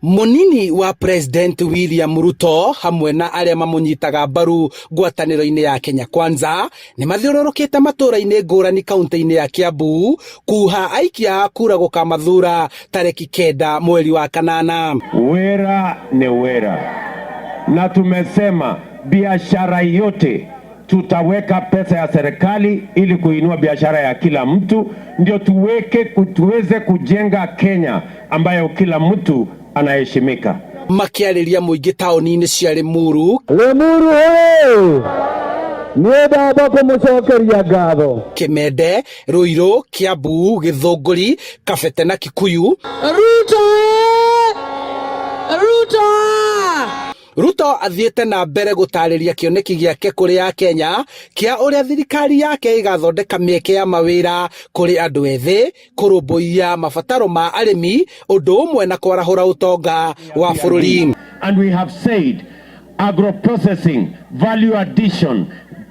Mũnini wa President William Ruto hamwe na arĩa mamũnyitaga mbaru ngwatanĩro-inĩ ya Kenya Kwanza nĩ mathiũrũrũkĩte matũũra-inĩ ngũrani kaunti-inĩ ya Kiambu kuha aikia a kura gũkamathura tarĩki 9 mweri wa kanana. Wera ni wera, na tumesema biashara yote tutaweka pesa ya serikali ili kuinua biashara ya kila mtu, ndio tuweze kujenga Kenya ambayo kila mtu anaheshimika. Makĩarĩria mũingĩ taũni-inĩ cia Limuru, Limuru hoye! Niĩ ndamba kũmũcokeria ngatho. Kimende, Ruiru, Kiambu, Githunguri, Kabete na Kikuyu. Ruto! Ruto! Ruto athiĩte na mbere gũtarĩria kĩoneki gĩake kũrĩ Akenya kĩa ũrĩa thirikari yake ĩgathondeka mĩeke ya mawĩra kũrĩ andũ ethĩ, kũrũmbũiya mabataro ma arĩmi, ũndũ ũmwe na kwarahũra ũtonga wa bũrũri. And we have said agro-processing, value addition,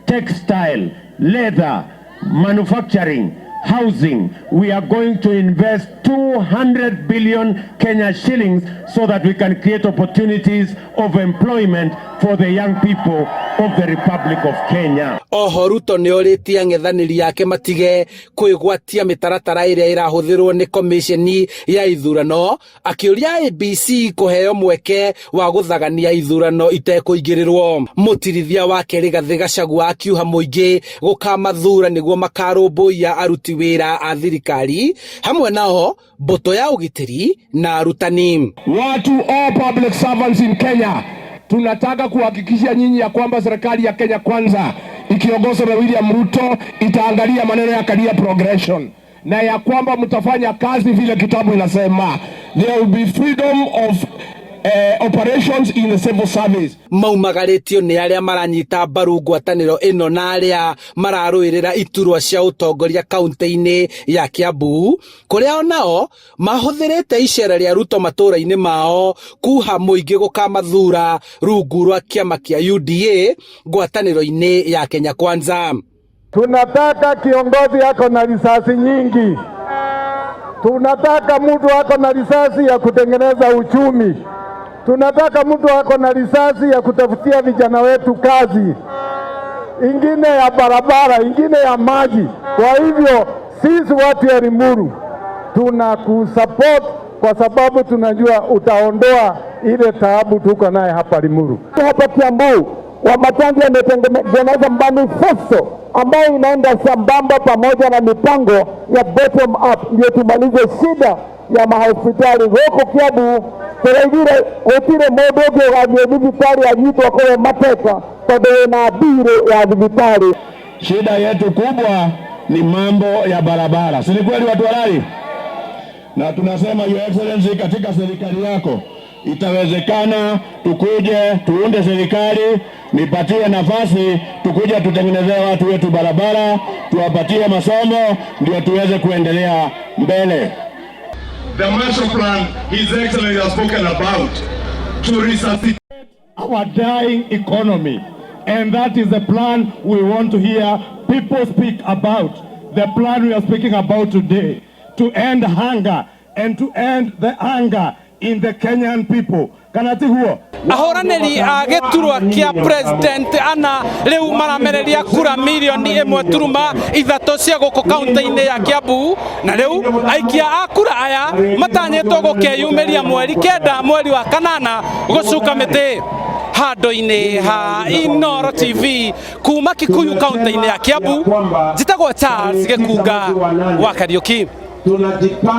textile, leather, manufacturing, housing. We are going to invest 200 billion Kenya shillings so that we can create opportunities of employment for the young people of the Republic of Kenya. Oho Ruto nĩ orĩtie ang'ethanĩri ake matige kwĩgwatia mĩtaratara ĩrĩa ĩrahũthĩrwo nĩ komĩceni ya ithurano, akĩũria IEBC kũheo mweke wa gũthagania ithurano itekũingĩrĩrwo. Mũtirithia wake Rigathĩ Gachagua akiuha mũingĩ gũkamathura nĩguo makarũmbũiya aruti wĩra a thirikari hamwe nao mbũtũ ya ũgitĩri na arutani. Watu, all public servants in Kenya, tunataka kuhakikisha nyinyi ya kwamba serikali ya Kenya Kwanza ikiongozwa na William Ruto itaangalia maneno ya career progression na ya kwamba mtafanya kazi vile kitabu inasema. There will be freedom of operations in the civil service. Maumagarĩtio nĩ arĩa maranyita mbaru ngwatanĩro ĩno na arĩa mararũĩrĩra iturwa cia ũtongoria kaunti-inĩ ya Kiambu, kũrĩa onao mahũthĩrĩte icera rĩa Ruto matũũra-inĩ mao kuha mũingĩ gũkamathura rungu rwa kĩama kĩa UDA ngwatanĩro-inĩ ya Kenya Kwanza. Tunataka kiongozi ako na risasi nyingi. Tunataka mtu ako na risasi ya kutengeneza uchumi. Tunataka mtu ako na risasi ya kutafutia vijana wetu kazi, ingine ya barabara, ingine ya maji. Kwa hivyo sisi watu ya Limuru tunakusupport kwa sababu tunajua utaondoa ile taabu tuko naye hapa Limuru. Hapa Kiambu Wamatangi ametengeneza manifesto ambayo inaenda sambamba pamoja na mipango ya bottom up, ndio tumalize shida ya mahospitali gũkũ Kiambu. Tũraiguire gũtirĩ mũndũ ũngĩ ũgathiĩ thibitarĩ anyitwo akorwo mateka tondũ wĩna mbirũ ya thibitarĩ. Shida yetu kubwa ni mambo ya barabara, si ni kweli watu wa Lari? Na tunasema, Your Excellency, katika serikali yako itawezekana tukuje tuunde serikali, nipatie nafasi tukuje tutengenezee watu wetu barabara, tuwapatie masomo, ndio tuweze kuendelea mbele. The Marshall Plan His Excellency has spoken about to resuscitate our dying economy. And that is the plan we want to hear people speak about. The plan we are speaking about today to end hunger and to end the anger in the Kenyan people. Kana tiguo? Ahũranĩri a gĩturwa kĩa president ana rĩu maramereria kura 1.3 mirioni cia gũkũ kaunti-inĩ ya Kiambu, na rĩu aikia a kura aya matanyĩtwo gũkeyumĩria mweri 9 mweri wa kanana gũcuka mĩtĩ. Handũ-inĩ ha Inooro TV kuma Kikuyu kaunti-inĩ ya Kiambu, njĩtagwo Charles Gĩkunga wa Kariũki. Tunajipanga.